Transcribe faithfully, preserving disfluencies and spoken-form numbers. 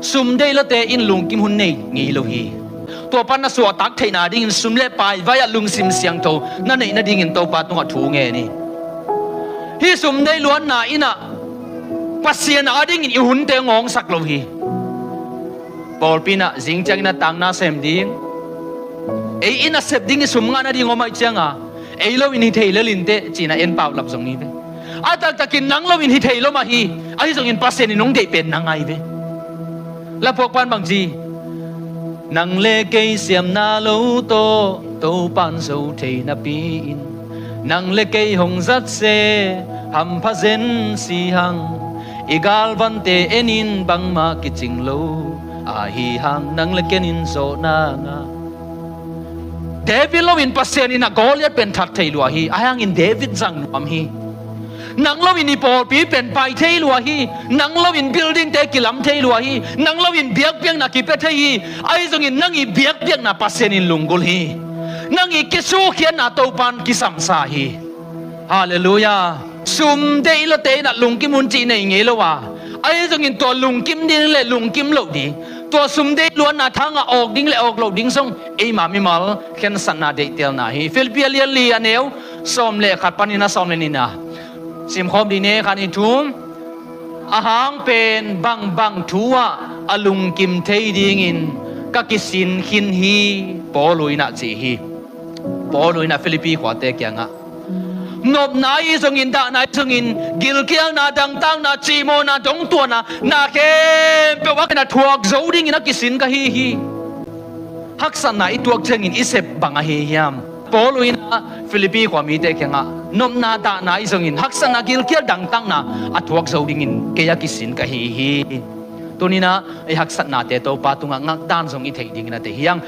Sum deih lawte in lungkim hun nei ngei lo hi. Tua pan na suahtak theihna dingin sum le pai vai-ah lungsim siangtho na neih nadingin Topa tungah thu ngen hi. Hih sum deih luatna in ah Pasian adingin i hunte ngawngsak lo hi. Pawlpi in ah zing ciangin a tangna sem ding, ei in a sep ding i sum ngah nading om ahih cianga, ei lo in hi thei lel inteh ci-in a en paulap zong hi ve. A taktakin nang lo in hi thei lo mah hi. Ahi zongin Pasian in hong deih pen nang ahi ve. Laphuak pan bang ci? Nang le kei siamna lo tawh Topa'n zo thei napi-in, nang le kei hong zat se hampha zen si hang. I galvante enin bangmah kicing lo, ahi hang nang le ken in zawhna ngah. David lo in Pasian in a Goliath pen that thei lua hi. Ahi hangin David zang nuam hi. Nang lo in i pawlpi pen pai thei lua hi. Nang lo in buildingte kilam thei lua hi. Nang lo in biakpiakna kipia thei hi. Ahi zongin nang i biakpiakna Pasian in lunggulh hi. Nang i kisukhiatna Topa'n kisamsa hi. Halleluiah. Sum deih lawte in ah lungkim hun cih nei ngei lo a, ahi zongin tua lungkim ding le lungkim loh ding, tua sum deih luatna thangah awk ding le awk loh ding zong eima mimal khensatna deihtelna hi. Filippi a lian li a neu sawm le khat panin a sawm le nihna simkhawm ding ni. Khat, nih, thum. Ahang pen bangbang thu ah a lungkim thei dingin ka kisin khin hi, Paul in ah ci hi. Paul in ah Filippi khuate kiangah nopna ahi zongin, dahna ahi zongin, gilkialna, dangtakna, cihmawhna, dongtuahna, na khempeuh a thuak zo dingin a kisin ka hi hi. Haksatna i tuak ciangin i sep bang ahi hiam? Paul in ah Filippi khua mite kiangah nopna, dahna ahi zongin, haksatna, gilkial, dangtakna a thuak zo dingin kei a kisin ka hi hi. Tuni-in ah i haksatnate Topa tungah ngakdan zong i theih dingin a tei hi hang.